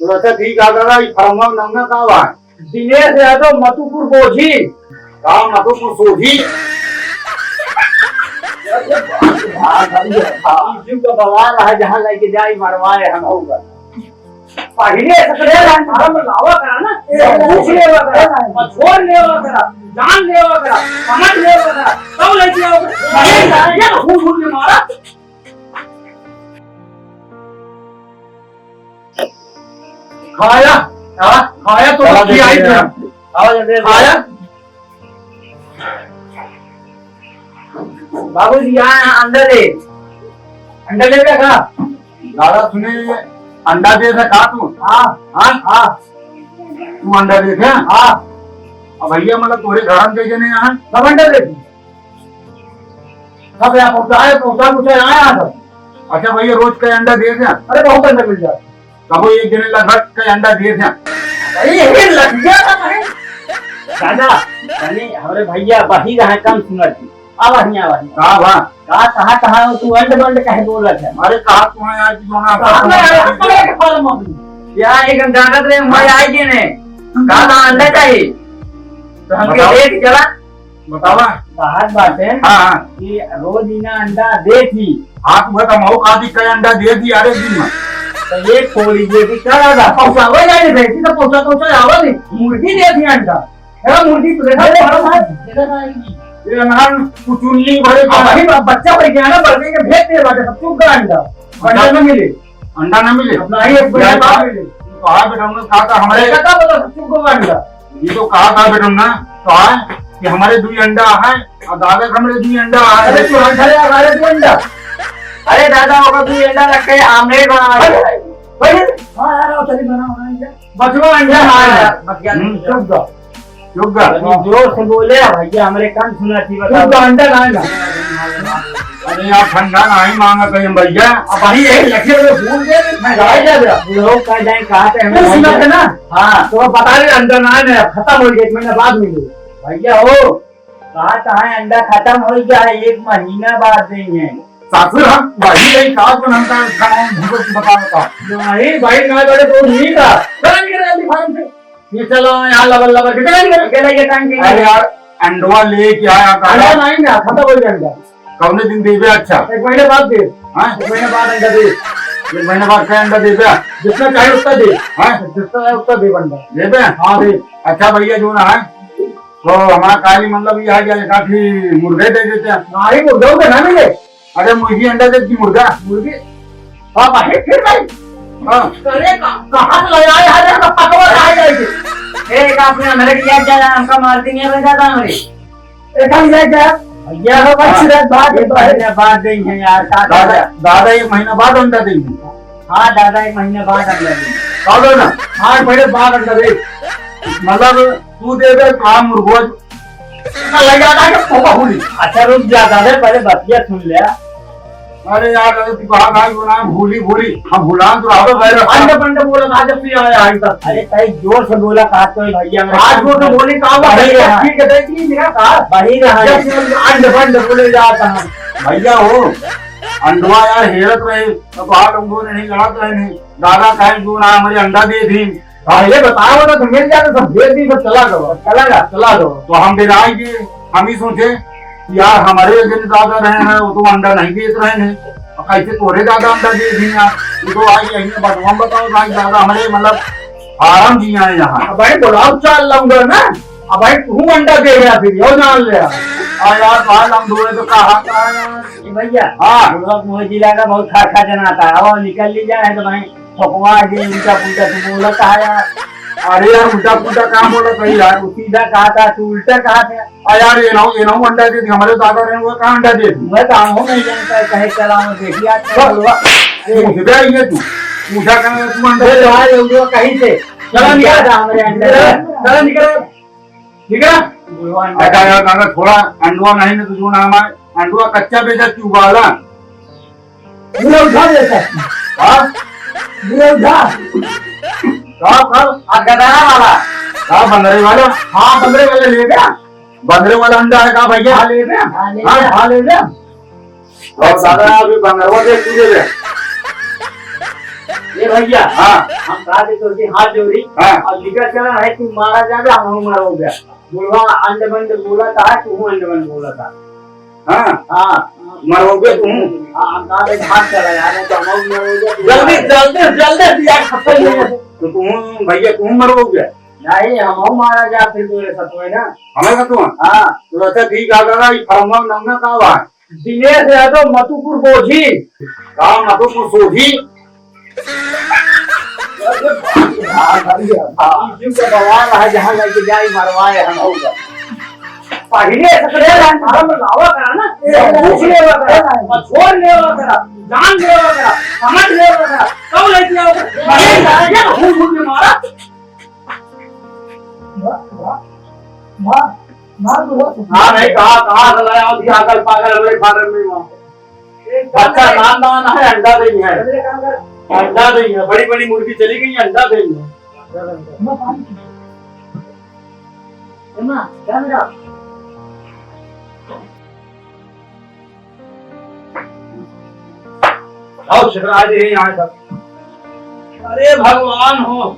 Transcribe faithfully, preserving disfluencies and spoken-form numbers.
तो अच्छा ठीक है दादा, ये फरमाओ नमना का बा? दिनेश यादव, मधुपुर बोझी। का मधुपुर सोझी? हाँ, हाँ, हाँ। जीव का बवाल है, जहाँ लेके जाई मरवाए हम होगा। पहिले से करे हम लावा करा ना, पूछ लेवा करा, पछोड़ लेवा करा, जान लेवा करा, समझ लेवा करा, तब लेके आओ। पहिले जाए, ये घूर घूर के मारा। खाया, हाँ, खाया तो चला की आई देखिए। था। आवाज दे दे। खाया। बाबूजी, यहाँ अंडा दे। अंडा ले बेटा, खा। दादा सुने, अंडा दे था का तू? हाँ। हाँ? हाँ। तू अंडा दे था? हाँ। अब भैया, मतलब, तोरे घर में के जने यहाँ? सब अंडा दे दी। सब यहाँ पहुँचाए, पहुँचा, पहुँचा यहाँ, यहाँ सब। अच्छा भैया, रोज का अंडा दे था? अरे, बहुत अंडा मिल जाता। कबो एक जने लगभग कई अंडा दिए थे। अरे, ये लग गया था भाई। दादा, तनी हमरे भैया बही रहे, कम सुनत थी। अब हियाँ, अब हियाँ। का बा? का, कहाँ, कहाँ हो तू अंड बंड काहे बोलत है? अरे, कहा तू है आज जो ना कहाँ मैं अंडा पकड़ के खा लूँ अभी? यार, एक हम जानत रहे, मैं आई के ने। का, का अंडा चाहिए? तो हमके बताओ। देख चला। बतावा। बात बात है हाँ, हाँ। कि रोज इना अंडा दे थी। हाँ, तू बता, मऊ का दी कई अंडा दे दी, अरे दिन में। तो ये खोली दे दी, क्या दादा? पहुँचावे जाने थे, इसी तो पहुँचा, पहुँचा आवा नहीं। मुर्गी दे दी अंडा। है मुर्गी, तो देखा, देखा, देखा, देखा। ये अनहन कुचुन्नी भरे अब का। वही ब-, बच्चा भाई क्या ना, बड़के के भेज दे बाटे, सब चुप का अंडा। अंडा अंडा? ना मिले। अंडा ना मिले? अब नहीं, एक महीना यार, बाद मिले। तो हाँ बेटा, हमने कहा था हमारे देखा था, बोला, सब चुप का अंडा। ये तो कहा था बेटा ना, तो है कि हमारे दुई अंडा है और दादा के हमरे दुई अंडा है। अरे, तू हम घरे आ, हमारे दुई अंडा। अरे दादा, ओकर दुई अंडा रख के आमलेट बना ले। अरे, अरे, हाँ यार, आओ, चलिए, बना, बना, अंडा। बचवा अंडा ना है। हम्म। चुप जा। चुप जा। अभी जोर से बोले, भैया, हमरे कान सुना थी, बताओ। चुप जा, अंडा ना है ना। अरे यार, ठंडा ना ही मांगा कहीं भैया। अब भाई, यही लगे हुए भूल गए, मैं जाए जा रहा। लोग कह जाए, कहा थे हमें तू सुना भैया। थे ना? हाँ। तो बता रहे, अंडा ना है, खत्म हो गया, एक महीना बाद मिले। भैया हो, कहा, कहा अंडा खत्म हो गया है, एक महीना बाद देंगे। सासुर हम वही यही कहा जो हम का खाना भूख बता बता। नहीं भाई, ना बड़े तो नहीं था। चल निकल जल्दी फार्म से। ये चलो यहाँ लबर लबर के चल निकल। अकेला ये टाइम के अरे यार, अंडवा लेके आया था। अंडा नहीं ना, खत्म हो गया अंडा। कौने दिन देबे? अच्छा। एक महीने बाद दे। हाँ? एक महीने बाद अंडा दे। एक महीने बाद का अंडा देबे? जितना चाहे उतना दे। हाँ? जितना चाहे उतना दे अंडा। देबे? हाँ, दे। अच्छा भैया, जो ना है, तो हमारा काली मतलब ये है कि एक आधी मुर्गे दे देते हैं। नहीं, मुर्गा उर्गा ना मिले। अरे मुर्गी अंडा देती मुर्गा। मुर्गी? हाँ भाई, फिर भाई। हाँ। अरे का-, कहाँ से ले आए हैं रे, पकवा कहाँ जाएगी? ए, एक आपने हमारे लिया क्या जाना, हमका मार देंगे, बन जाता हमारे। एक हम ले गया। भैया, हाँ, बस हाँ। सीधा बात एक है। महीने बाद देंगे यार, का दादा, दादा? दादा एक महीना बाद अंडा देंगे। हाँ दादा, एक महीने बाद अंडा देंगे। दादा ना, आठ महीने बाद अंडा दे। मतलब तू दे दे, काम मुर्गो ना लगा था कि पोपा हुली। अच्छा रुक जा दादा, पहले बतिया सुन ले। अरे यार, अरे तू कहा भाई वो नाम भूली भूली, हम भुलान तो रहो भाई। अंडे बंडे बोला था जब से आया है तब से। अरे कहीं जोर से बोला कहा तो भैया, मैं आज वो तो बोली कहा भाई, भाई, हाँ। ठीक है, देख ली मेरा कहा। वही रहा है। जब से अंडे बंडे बोले जाता है। भैया हो, अंडवा यार हेरत रहे, तो कहा लोग दो नहीं लड़त रहे नहीं। दादा कहे जो ना हमारे अंडा दे दी, हाँ, ये बताओ ना, तो मिल जाता, सब भेज दी, सब चला गवा। चला गवा। चला गवा। तो हम डेराए गए, हम ही सोचे कि यार, हमारे जन दादा रहे हैं, वो तो अंडा नहीं देत रहे हैं, और कैसे तोरे दादा अंडा दे दी यार? वो तो आज यही बात, हम बताओ भाई, दादा हमारे मतलब फार्म जी आए यहाँ। अब भाई, बुलाओ, चाल लाऊंगा ना। अब भाई, तू अंडा दे गया फिर, यो जान ले यार। आ यार, बाहर हम दो तो कहा था यार। ए भैया, हाँ। हम लोग मोह जिला का बहुत खा खा जनाता है, और निकल ली जाए तो भाई, फकवा के उल्टा पुल्टा तू बोलत है यार। अरे यार, उल्टा पुल्टा काम बोलत है यार? तू सीधा कहा था, तू उल्टा कहा था। आ यार, ये नाऊ, ये नाऊ अंडा दे दी, हमारे दादा रहे, वो कहाँ अंडा दे दी? मैं तो आऊँ नहीं जानता है, कहे चला, मैं देखी आज क्या बोलवा। पूछ दे ये तू, पूछा कहाँ तू अंडा दे दे? यार, ये उल्टा कहीं से? चला निकल। निकल जा हमारे अंडा। चला निकल। ठीक है? बुढ़वा अंडा। अच्छा यार, दादा, थोड़ा अंडवा नहीं ना, तो जो ना हमारे अंडवा कच्चा बेचा कि उबाला? बुढ़ा उठा देता। हाँ? बुढ़ा उठा। का, का? आ गदरा वाला। का बंदरे वाला? हाँ, बंदरे वाला ले गया। बंदरे वाला अंडा है का भैया? हाँ, ले गया। हाँ, ले हाँ? गया। हाँ, ले गया। और दादा, अभी बंगरवा देख लीजिए बे। ए भइया, हाँ। हम कहा थे तोसे हाथ जोड़ी, हाँ। अउर लिखा चला है, तू मारा जाबे, हम हूँ मरवा गया। बुढ़वा अंड बंड बोला था, तू हूँ अंड बंड बोला था। हाँ। हाँ। मरवा गया तू हूँ। हाँ, हम कहा थे हाथ चला यार, तो हम हूँ मरवा गया। जल्दी, जल्दी, जल्दी दिया खत्म हो गया। तो तू हूँ भइया, तू हूँ मरवा गया। नहीं, हम हूँ मारा जा फिर तोरे साथ में ना। हमारे साथ में? हाँ। तो अच्छा ठीक है दादा, ये फॉर्म नमना का हुआ? दिनेश यादव, मतुपुर बोझी। का मतुपुर सोझी? हाँ, हाँ। ये जो बवाल है, जहाँ लेके जाई मरवाए हम होगा। पहले से तो हम लावा करा ना। पूछ लेवा करा, मछोर लेवा करा, जान लेवा करा, समझ लेवा करा। कब लेके आओ? पहले जाएगा, घूम घूम के मारा। वाह, वाह, वाह, वाह, वाह। हाँ, नहीं, कहा, कहा से लाया हो, दिया अकल पागल, हमरे फार्म में वहाँ। बच्चा नान नान है, अंडा देई है। अंडा देई है, बड़ी बड़ी मुर्गी चली गई, अंडा देई है। आओ, शिवराज, ये यहाँ सब। अरे भगवान हो,